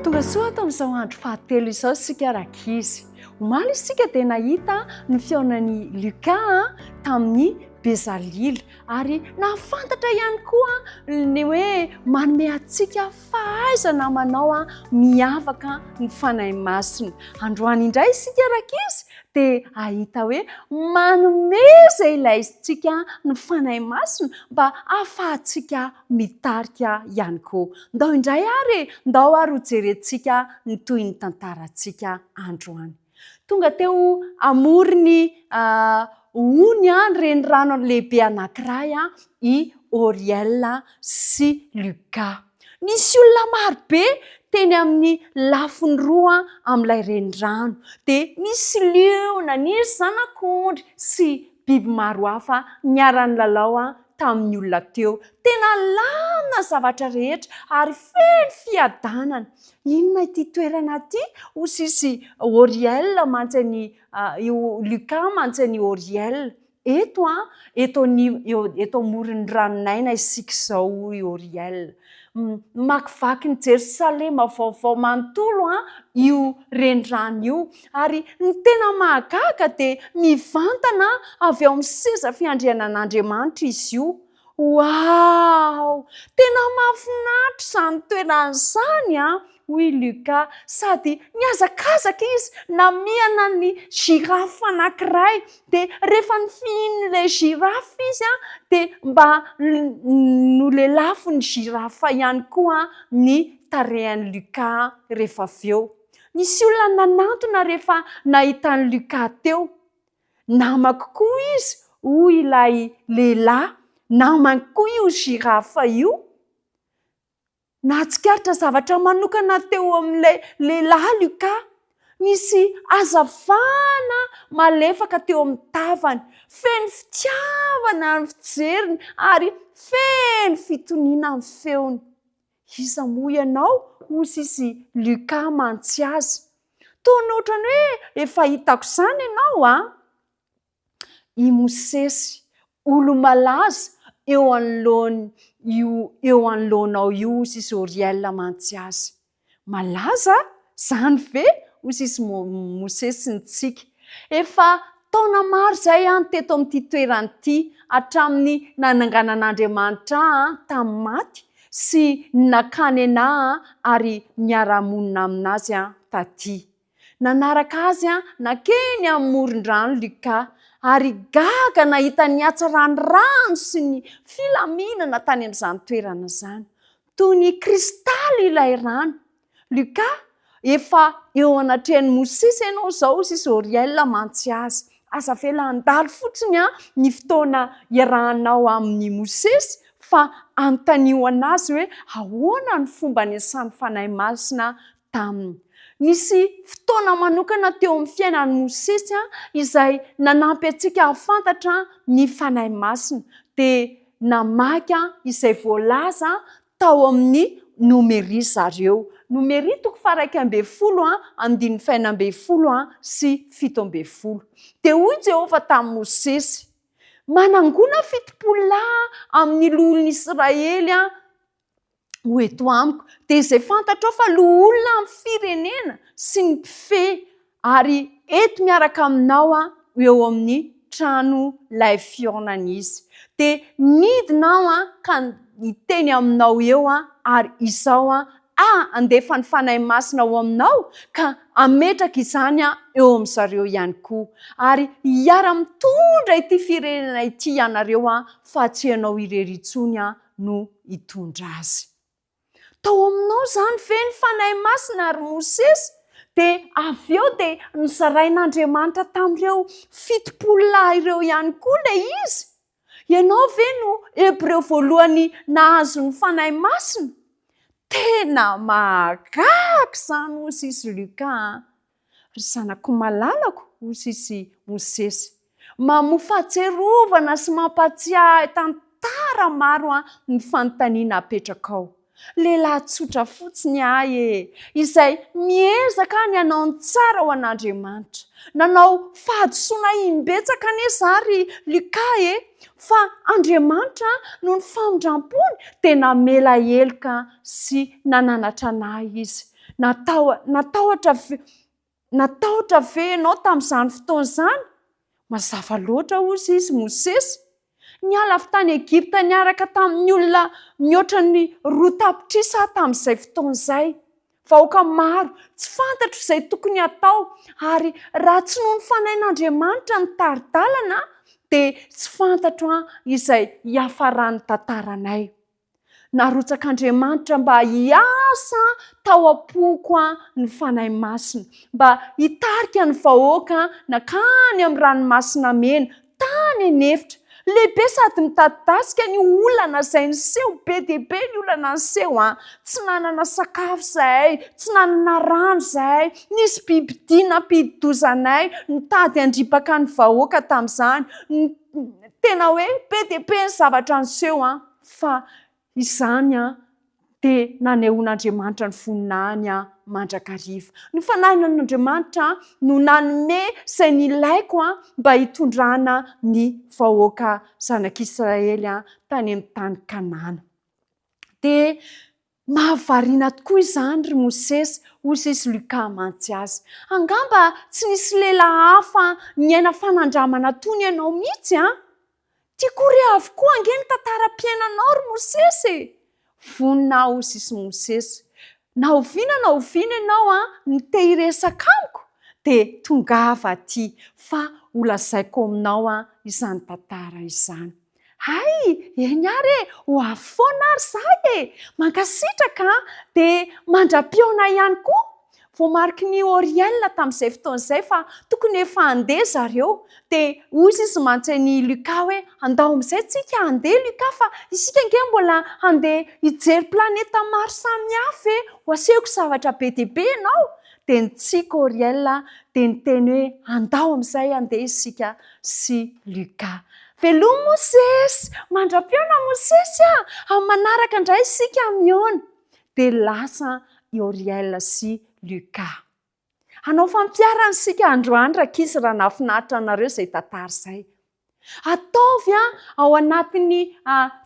Tonga soa ato amin'izao andro fahatelo izao isika rankizy. Omaly isika dia nahita ny fihaonan'i Luka tamin'i Bezalila ary nahafantatra ihany koa ny hoe manome antsika fahaizana manao miavaka ny Fanahy Masina. Androany indray isika rankizy dia hahita hoe manome izay ilaintsika ny Fanahy Masina mba hahafahantsika mitarika ihany koa. Ndao indray ary e! Ndao ary hojerentsika ny tohin'ny tantarantsika androany. Tonga teo amoron'ny ony, renirano lehibe anankiray i Oriel sy Luca. Nisy olona marobe teny amin'ny lafiny roa amin'ilay renirano. Dia nisy liona, nisy zanak'ondry sy biby maro hafa niara-nilalao tamin'ny olona teo. Tena nilamina ny zavatra rehetra ary feno fiadanana. Inona ity toerana ity? Hoy sisy Oriel mantsy an'i, io Luca mantsy an'i Oriel. Eto an, eto eto amoron'ny ranon'aina isika izao, hoy Oriel. Mamakivaky ny Jerosalema vaovao manontolo an, io renirano io. Ary ny tena mahagaga dia mivantana avy ao amin'ny seza fiandrianan'Andriamanitra izy io. Wow! Tena mahafinaritra izany toerana izany an! hoy i Luca, sady nihazakazaka izy namihana ny girafe anankiray. Dia rehefa nofihinin'ilay girafe izy dia mba nolelafin'ny girafe ihany koa ny tarehin'i Luca rehefa avy eo. Nisy olona nanantona rehefa nahita an'i Luca teo. Namako koa izy, hoy ilay lehilahy, namany koa io girafe io. Nahatsikaritra zavatra manokana teo amin'ilay lehilahy Luca. Nisy hazavana malefaka teo amin'ny tavany. Feno fitiavana ny fijeriny ary feno fitoniana ny feony. Iza moa ianao? hoy sisy Luca mantsy azy. Toa ny ohatran'ny hoe efa hitako izany ianao an! I Mosesy, olo-malaza eo anoloan'io eo anoloanao io, hoy sisy Oriel mantsy azy. Malaza? Izany ve? hoy sisy Mosesy nitsiky. Efa taona maro izay aho no teto amin'ity toerana ity, hatramin'ny nananganan'Andriamanitra ahy tamin'ny maty sy ny nakany anà ary niara-monina aminazy aho taty. Nanaraka azy nankeny amin'ny moron-drano Luca, ary gaga nahita ny hatsaran'ny rano sy ny filaminana tany amin'izany toerana izany. Toy ny kristaly ilay rano. Luca, efa eo anatrehan'i Mosesy ianao izao, hoy sisa Oriel mantsy azy. Aza avela handalo fotsiny ny fotoana iarahanao amin'i Mosesy fa anontanio an'azy hoe ahoana ny fomba niasan'ny Fanahy Masina taminy. Nisy fotoana manokana teo amin'ny fiainan'i Mosesy izay nanampy antsika hahafantatra ny Fanahy Masina, dia namaky izay voalaza tao amin'ny Nomeria zareo. Nomeria toko faha-11 andininy faha-16 sy 17. Dia hoy Jehovah tamin'i Mosesy, Manangona 70 lahy amin'ny loholon'ny Israely ho eto amiko, dia izay fantatrao fa loholona amin'ny firenena sy ny mpifehy, ary eto miaraka aminao aho eo amin'ny trano lay fihaonana izy. Dia nidina aho ka hiteny aminao eo ary izao aho handefa ny Fanahy Masina ao aminao ka hametraka izany eo amin-dry zareo ihany koa. Ary hiara-mitondra ity firenena ity ianareo fa tsy ianao irery intsony no hitondra azy. Tao aminao izany ve ny Fanahy Masina ry Mosesy? Dia avy eo dia nozarain'Andriamanitra tamin'ireo 70 lahy ireo ihany koa ilay izy. Ianao ve no Hebreo voalohany nahazo ny Fanahy Masina? Tena mahagaga izany hoy sisy Luka a! Ry zanako malalako, hoy sisy Mosesy, mamoa fahatsiarovana sy mampahatsiahy tantara maro ny fanontaniana apetrakao. Lehilahy tsotra fotsiny ahy e, izay miezaka ny hanao ny tsara ho an'Andriamanitra. Nanao fahadisoana imbetsaka anie za ry Luca e, fa Andriamanitra noho ny famindram-pony dia namela heloka sy nananatra an'ahy Izy. Natahotra Natahotra ve ianao tamin'izany fotoana izany? Mazava loatra, hoy izy, Mosesy. Niala avy tany Egypta niaraka tamin'ny olona mihoatra ny 2 tapitrisa aho tamin'izay fotoana izay. Vahoaka maro, tsy fantatro izay tokony hatao, ary raha tsy noho ny Fanahin'Andriamanitra nitari-dalana, dia tsy fantatro izay hiafaran'ny tantaranay. Narotsak'Andriamanitra mba hiasa tao am-poko ny Fanahy Masina, mba hitarika ny vahoaka nankany amin'ny Ranomasina Mena, tany an'efitra. Lehibe sady mitadidasika ny olana izay niseho, be dia be ny olana niseho an! Tsy nanana sakafo izahay, tsy nanana rano izahay, nisy bibidia nampidi-doza anay, nitady handripaka ny vahoaka tamin'izany. Tena hoe be dia be ny zavatra niseho an! Fa izany dia nanehoan'Andriamanitra ny voninahiny mandrakariva. Ny Fanahin'Andriamanitra no nanome izay nilaiko mba hitondrana ny vahoaka zanak'Israely tany amin'ny tany Kanana. Dia mahavariana tokoa izany ry Mosesy, hoy izy Luka mantsy azy. Angamba tsy nisy lehilahy hafa niaina fanandramana toy ny anao mihitsy an! Tiako ho re avokoa ange ny tantaram-piainanao ry Mosesy e! Vonona aho hoy sisy Mosesy. Na oviana na oviana ianao no te hiresaka amiko dia tongava aty fa holazaiko aminao izany tantara izany. Hay! Eny ary e! Ho avy foana ary izaho e! Mankasitraka an! Dia mandra-pihaona ihany koa! Voamariky ny Oriel tamin'izay fotoana izay fa tokony efa handeha zareo. Dia hoy izy mantsy an'i Luca hoe, andao amin'izay tsika handeha Luca fa isika ange mbola handeha hijery planeta maro samihafa e! Ho asehoko zavatra be dia be ianao. Dia nitsiky Oriel dia niteny hoe, andao amin'izay handeha isika sy Luca. Veloma Mosesy! Mandra-pihaona Mosesy a! Amin'ny manaraka indray isika mihaona. Dia lasa i Oriel sy Luca. Hanao fampiharana isika androany rankizy raha nahafinaritra anareo izay tantara izay. Ataovy ao anatin'ny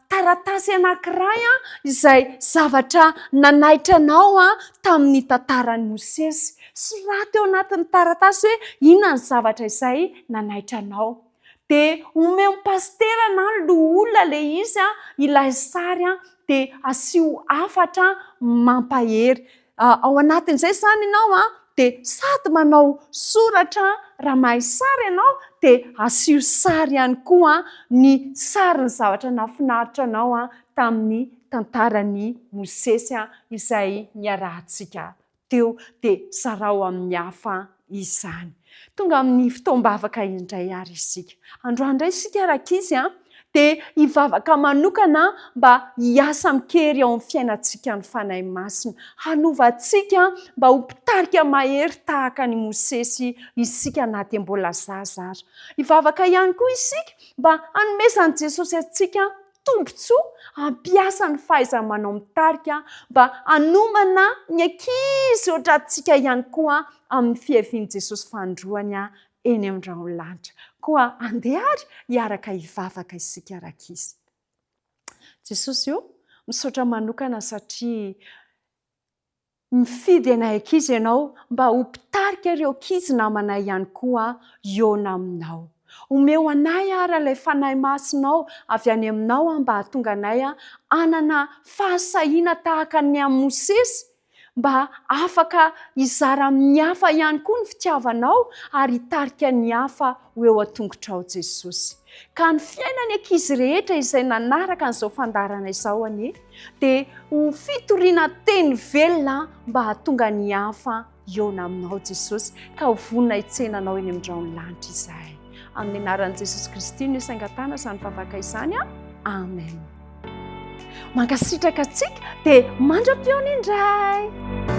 taratasy anankiray izay zavatra nanaitra anao tamin'ny tantaran'i Mosesy. Soraty ao anatin'ny taratasy hoe inona ny zavatra izay nanaitra anao. Dia omeo ny pasitera na ny loholona ilay izy ilay sary dia asio hafatra mampahery. Ao anatin'izay izany ianao dia sady manao soratra raha mahay sary ianao dia asio sary ihany koa ny sarin'ny zavatra nahafinaritra anao tamin'ny tantaran'i Mosesy izay niarahantsika teo dia zarao amin'ny hafa izany. Tonga amin'ny fotoam-bavaka indray ary isika. Androany indray isika rankizy a, dia hivavaka manokana mba hiasa amin-kery ao amin'ny fiainantsika ny Fanahy Masina. Hanova antsika mba ho mpitarika mahery tahaka an'i Mosesy isika na dia mbola zaza ara. Hivavaka ihany koa isika mba hanomezan'i Jesosy antsika tombontsoa hampiasa ny fahaiza-manao mitarika mba hanomana ny ankizy ohatrantsika ihany koa amin'ny fiavian'i Jesosy fanindroany eny amin'ny rahon'ny lanitra. Koa andeha ary hiaraka hivavaka isika rankizy. Jesosy ô, misaotra manokana satria Mifidy anay ankizy ianao mba ho mpitarika ireo ankizy namanay ihany koa hihaona aminao. Omeo anay ara ilay Fanahy Masinao avy any aminao mba hahatonga anay hanana fahasahiana tahaka ny an'i Mosesy mba afaka hizara amin'ny hafa ihany koa ny fitiavanao ary hitarika ny hafa ho eo an-tongotrao Jesosy. Ka ny fiainan'ny ankizy rehetra izay nanaraka an'izao fandaharana izao anie dia ho fitoriana teny velona mba hahatonga ny hafa hihaona aminao Jesosy ka ho vonona hitsena anao eny amin'ny rahon'ny lanitra izahay. Amin'ny anaran'i Jesosy Kristy no isangatana izany vavaka izany. Amen. Mankasitraka antsika dia mandra-pihaona indray.